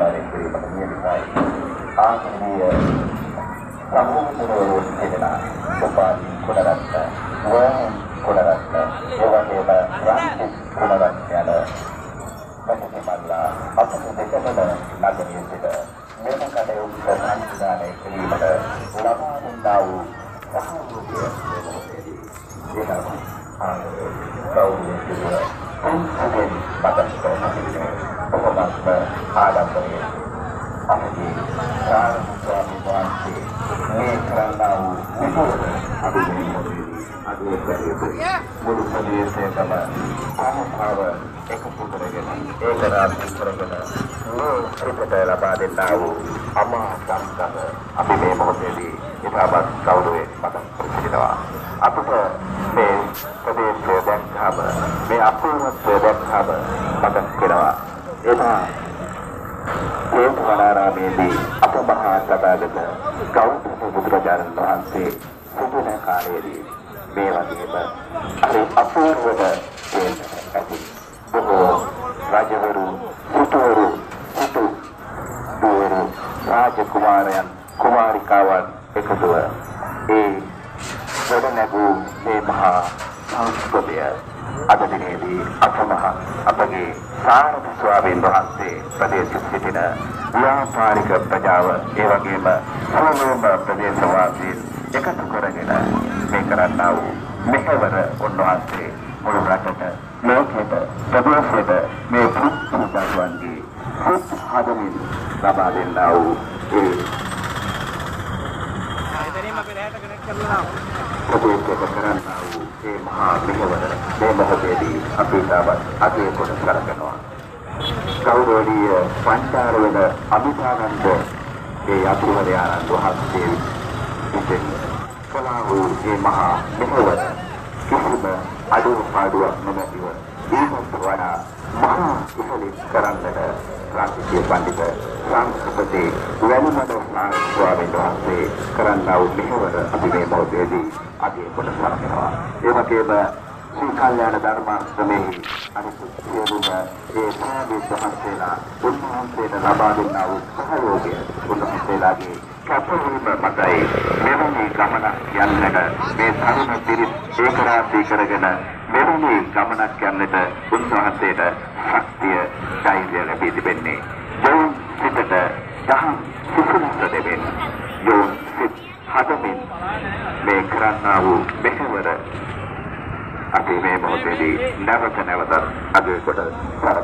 සංවිධානය කිරීමට නියමිතයි. ආදරණීය සහෝදරවරුන් දෙදෙනා උපාලි ගුණරත්න, වර්න් ගුණරත්න, ඒ වගේම රන්ජිත් ගුණරත්න යන මැතිතුමන්ලා අපට දෙකටම නගරයේ සිට මෙම කටයුත්ත සංවිධානය කිරීමට ලබා දුන්නා වූ සහයෝගය මේ මොහොතේදී එනම් ආදරය ගෞරවයෙන් යුතුව පුංචියෙන් මතක් කර සිටින්නේ බොහොමත්ම ආඩම්බරයෙන්. අපගේ සාරධි ස්වාමීන් වහන්සේ මේ කරන්නා වූ මෙහෙවර අපි මේ මොහොතේදී අගය කළ යුතුයි. මුළු ප්‍රදේශයටම සමභාව එකතු කරගෙන ඒකරාශී කරගෙන මේ සිතට ලබා දෙන්නා වූ අමා දම්කම අපි මේ මොහොතේදී ඉතාමත් ගෞරවයෙන් මතක් කර සිටිනවා. අපට මේ ප්‍රදේශය දැක්කම, මේ අපූර්වත්වය දැක්කම මතක් වෙනවා එදා ජේතවනාරාමයේදී අප මහා තථාගත ගෞතම බුදුරජාණන් වහන්සේ සිටින කාලයේදී මේ වගේම හරි අපූර්වට පේන්නට ඇති. බොහෝ රජවරු, සිටුවරු, සිටු දුවරු, රාජකුමාරයන්, කුමාරිකාවන් එකතුව ඒ ගොඩනැගූ මේ මහා සංස්කෘතිය අද දිනේදී අප මහ අපගේ සාරධි ස්වාමීන් වහන්සේ ප්‍රදේශයේ සිටින ව්‍යාපාරික ප්‍රජාව, ඒ වගේම සියලුම ප්‍රදේශවාසීන් එකතු කරගෙන මේ කරන්නා වූ මෙහෙවර උන්වහන්සේ මුළු රටට, ලෝකයට, ප්‍රදේශයට මේ පුංචි දරුවන්ගේ සිත් හදමින් ලබා දෙන්නා වූ ඒ ප්‍රදේශයට කරන්නා වූ ඒ මහා මෙහෙවර මේ මොහොතේදී අපි ඉතාමත් අගය කොට සලකනවා. ගෞරවනීය පණ්ඩාරවල අමිතානන්ද ඒ අතුවරයාණන් වහන්සේ විසින් කළා වූ මේ මහා මෙහෙවර කිසිම අඩුපාඩුවක් නොමැතිව ඊටත් වඩා මහා ඉහළින් කරන්නට රාජකීය පඬිත සංස්කෘති වැලිමඩ ස්වාමීන් වහන්සේ කරන්නා වූ මෙහෙවර අපි මේ මොහොතේදී අගය කොට සලකනවා. ඒ වගේම ශ්‍රී කල්යාණ ධර්මාශ්‍රමයේ අනිකුත් සියලුම ඒ ස්වාමීන් වහන්සේලා උන්වහන්සේට ලබා දෙන්නා වූ සහයෝගය, උන්වහන්සේලාගේ කැපවීම මතයි මෙවැනි ගමනක් යන්නට මේ තරුණ පිරිස් ඒකරාශී කරගෙන මෙවැනි ගමනක් යන්නට උන්වහන්සේට ශක්තිය, ධෛර්යය ලැබී තිබෙන්නේ. යොවුන් සිතට දහම් සිසිලස දෙමින්, යොවුන් සිත් හදමින් මේ කරන්නා වූ මෙහෙවර අපි මේ මොහොතේදී නැවත නැවතත් අගය කොට සලකනවා.